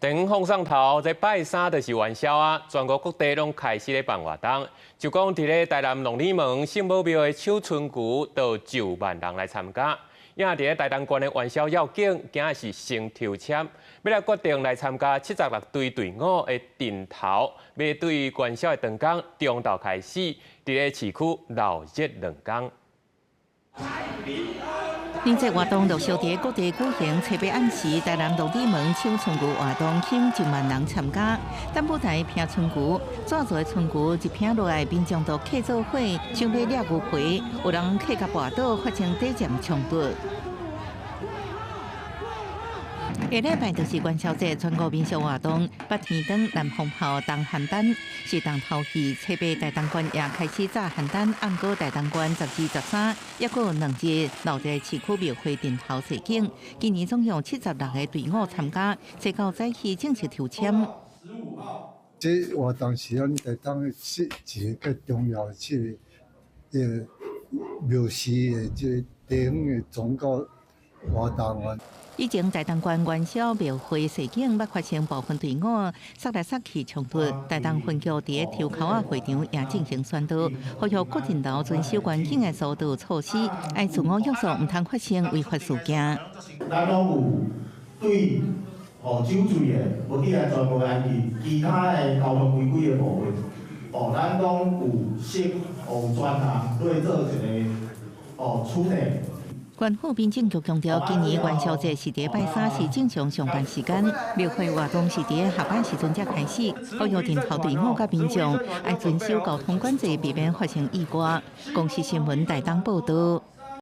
等放送頭，這拜三就是元宵啊！全國各地攏開始咧辦活動。就講佇咧台南龍里門聖母廟的搶春牛，都有上萬人來參加。也佇咧台東縣的元宵遶境，今仔是先抽籤，欲來決定來參加76隊隊伍的陣頭，欲對元宵的當工中晝開始，佇咧市區鬧熱2工。年節活動陸續佇各地舉行，初八暗時，台南鹿耳門搶春牛活動吸引上萬人參加。等舞台拼春牛，紙做的春牛一拼落來，民眾都客做伙，想欲掠牛皮，有人客共跋倒，發生短暫衝突。下禮拜就是元宵節，全國民俗活動，北天燈、南放炮、東鹹蛋，是重頭戲。初八台東縣也開始炸鹹蛋，毋過台東縣12、13，抑閣有2日鬧熱市區廟會陣頭踅景。今年總共76個隊伍參加，這到早起正式抽籤。這活動是咱台東是一個較重要的這個廟祀的這個地方的宗教活動啊。以前台東縣元宵廟會踅景，捌發生部分隊伍殺來殺去衝突。台東分局佇抽籤仔會場也進行宣導，呼籲各陣頭遵守關境的疏導措施，愛自我約束，毋通發生違法事件。咱攏有對酒醉的，無佇來全部安全，其他的交通違規的部分，咱攏有設專人來做一個處理。縣府民政局強調，今年元宵節是佇拜三，是正常上班時間，廟會活動是佇下班時陣才開始。呼籲陣頭隊伍佮民眾愛遵守交通管制，避免發生意外。公視新聞台東報導。